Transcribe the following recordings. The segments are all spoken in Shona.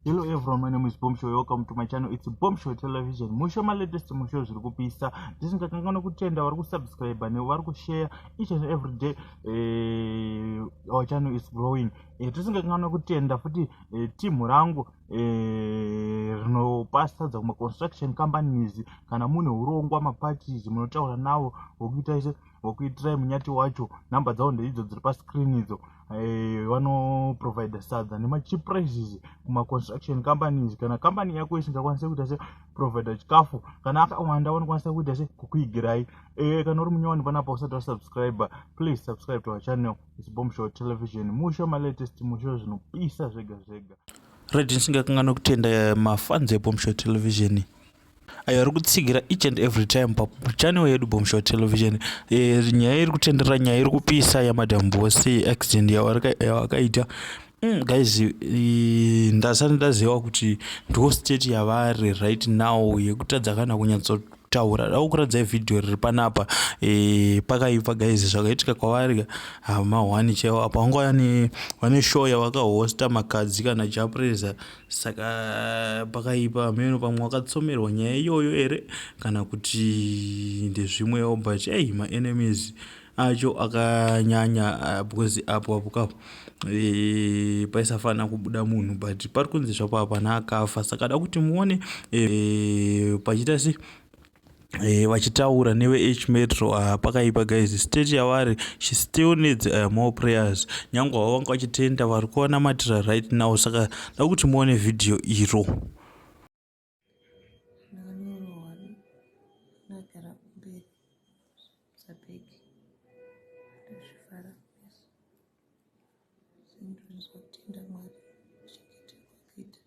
Hello everyone, my name is Bomb Show. Welcome to my channel. It's Bomb Show Television. Musho ma latest musho zviri kupisa. Ndisingakanganwa kutenda vari kusubscribe nevari kushare each and every day. Our channel is growing. Tisingakanganwa kutenda futi team rangu rinopa sadza kuma construction companies kana mune urongwa maparties munotaura navo vokuita ise vokuitirai munyati wacho. Number dzavo ndeidzo dziri pa screen idzo. Vanoprovide sadza nemacheap prices kumaconstruction companies. Kana company yako isingakwanisi kuita se provide chikafu kana akawanda, vanokwanisa kuita se kukuigirai. Kana uri munyowani panapa usati wasubscribe, please subscribe to our channel. It's Bomb Show Television. Musho malatest musho zvinopisa zvega zvega. Right, ndisingakanganwa kutenda mafans eBomb Show Television ayo ari kutsigira each and every time pachannel yedu Bomb Show Television. Nyaya iri kutenderera, nyaya iri kupisa yaMadam Boss, accident yavakaita. Guys, ndasati ndaziva kuti ndo state yavari right now yekutadza kana kunyatsotaura. Da kukuradzai vhidhiyo riri panapa. Pakaipa guys, zvakaitika kwavari ma1 chaiwo. Apa vanga vane show yavakahosta Makadzi kana Japresa, saka pakaipa. Meno pamwe wakatsomerwa nyaya iyoyo here kana kuti ndezvimwewo, but ei, maenemies acho akanyanya, because apo apo kapo paisafanira kubuda munhu, but pari kunzi zvapo hapana akafa. Saka da kuti muone pachiita se vachitaura neve H-Metro. Pakaipa guys, state yavari, she still needs more prayers, nyange havo vanga vachitenda vari kuvanamatira right now. Saka da kuti muone vhidhiyo iro. Ndakanorohwa ndagara kumberi sabhegi, ndazvifara kumeso. Ndinonzwa kutenda Mwari kuchengeta kwakaita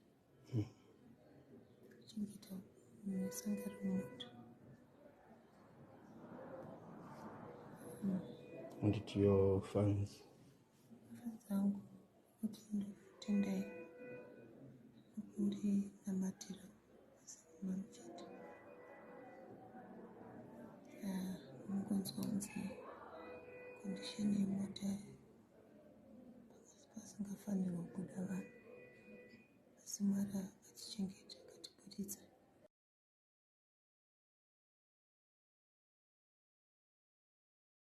chengeta nesanga remoto. And to your fans? Fans angu, kuti ndokutendai nokundinamatira mamuchete. Unongonzwa kunzi condition yemota pasingafanirwa kubuda vanhu, asi Mwari akatichengeta.